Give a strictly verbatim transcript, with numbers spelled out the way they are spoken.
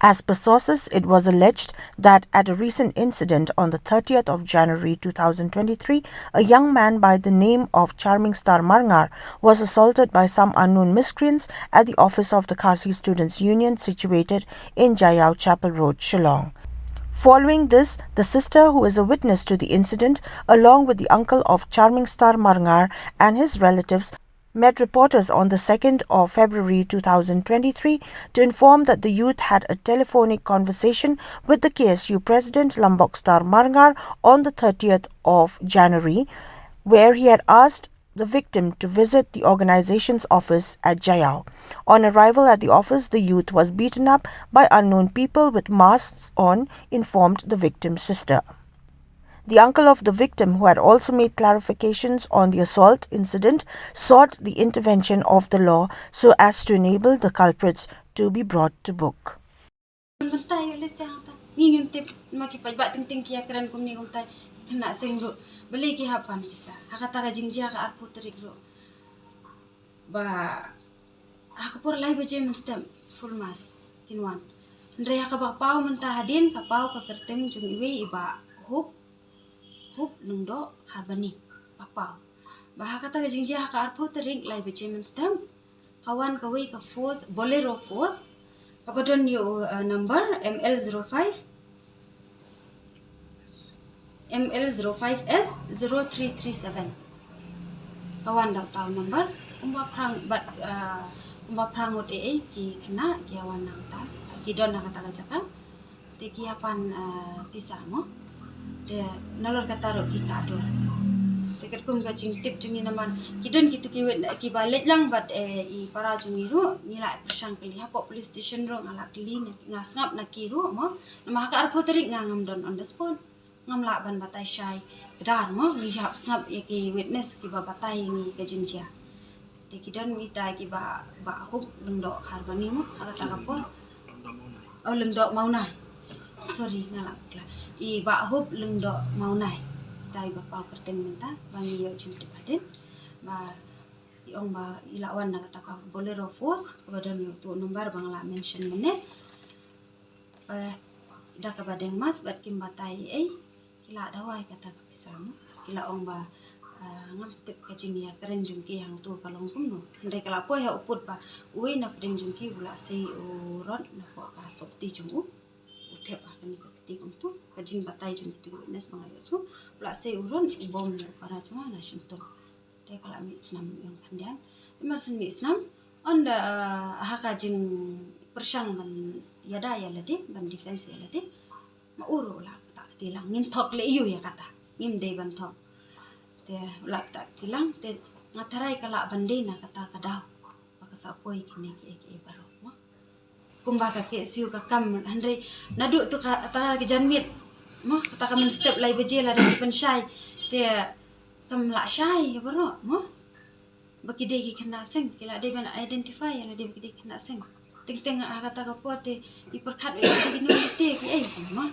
As per sources, it was alleged that at a recent incident on the thirtieth of January two thousand twenty-three, a young man by the name of Charming Star Marngar was assaulted by some unknown miscreants at the office of the Khasi Students' Union situated in Jaiaw Chapel Road, Shillong. Following this, the sister, who is a witness to the incident, along with the uncle of Charming Star Marngar and his relatives, met reporters on the second of February two thousand twenty-three to inform that the youth had a telephonic conversation with the K S U president Lambok Star Marngar on the thirtieth of January, where he had asked the victim to visit the organization's office at Jaiaw. On arrival at the office, the youth was beaten up by unknown people with masks on, informed the victim's sister. The uncle of the victim, who had also made clarifications on the assault incident, sought the intervention of the law so as to enable the culprits to be brought to book. Mynta ïoh leh sha kata. Ngi ngim tip ma ki paidbah teng teng ki ïakren kumne kumta. Khynnah seng ruh balei ki hap pan pisa. Ha kata ka jingjia ka arphew tarik ruh. Ba ha ka por lai baje mynstep full mast kin wan. Hynrei ha kaba paw mynta hadien ka paw ka kyrteng jong iwei i Bah Hup, Hup Lyngdoh Kharbani, ka paw. Ba ha kata ka jingjia ha ka arphew tarik lai baje mynstep ka wan kawei ka Force, Bolero Force, kaba don ïa u, uh, number M L zero five, M L zero five S zero three three seven. Ka wan da uta u number, kumba phra ngut, bad, uh, kumba phra ngut ei ei ki khynnah ki ïa wan na uta, ki don na kata ka jaka. Te ki ïa pan, uh, pisa mo. Te nalor kata ruh ki kah dur. Te katkum ka jingtip jong ngi namar ki don kito ki witness kiba leit lang bad, eh, i para jong ngi ruh, ngi la pyrshang kylli hapoh police station ruh, nga la kylli, nga sngap na ki ruh mo. Namar ha ka arphew tarik nga ngam don on the spot. Ngam lah ban batai shai kdar mo, ngi hap sngap ïa ki witness kiba batai ïa ngi ka jingjia. Te ki don ita ki Bah, Bah Hup Lyngdoh Kharbani mo, ha kata ka por. Oh, Lyngdoh Mawnai. Sorry, nga la kla. I Bah Hup Lyngdoh Mawnai. Ita iba paw kyrteng mynta, ba ngi ïoh jingtip hadien. Ba i ong ba i la wan na kata ka Bolero Force, kaba don ïa uto u number ba nga la mention mynne. Eh, da kaba deng mask bad kim batai ei, ki la dawa ïa kata ka pisa mo. Ki la ong ba, ah, ngam tip ka jingïakren jong ki hangto ka long kumno. Hynrei ka la poi ha u pud ba uwei na pdeng jong ki u la sei u rod napoh ka sopti jong u. U thep ha kane ka kti kumto, ka jingbatai jong kito ki witness ba nga ïohsngew. U la sei u rod u bom ïa u para jong nga na shyntur. Te ka la mih snam ïong khyndiat. Te mar shu mih snam, ynda, ah, ha ka jingpyrshang ban ïada ïa lade, ban defense ïa lade, ma u ruh u la ktah kti lang. Ngin thok leh ïa u ïa kata, ngim dei ban thok. Te u la ktah kti lang, te nga tharai ka lah ban dei na kata ka daw ba ka sa poi kine kiei kiei baroh mo. Kumba ka K S U ka kam, hynrei naduh tu ka, kata ka janmiet mo, kata ka mynstep lai baje lada ki pynshai, te kam lah shai baroh mo. Ba ki dei ki khynnah seng, ki la dei ban identify ïa lade ba ki dei khynnah seng. Teng teng ha kata ka por te i pyrkhat ïa ki dei ki nongmihte kiei mo.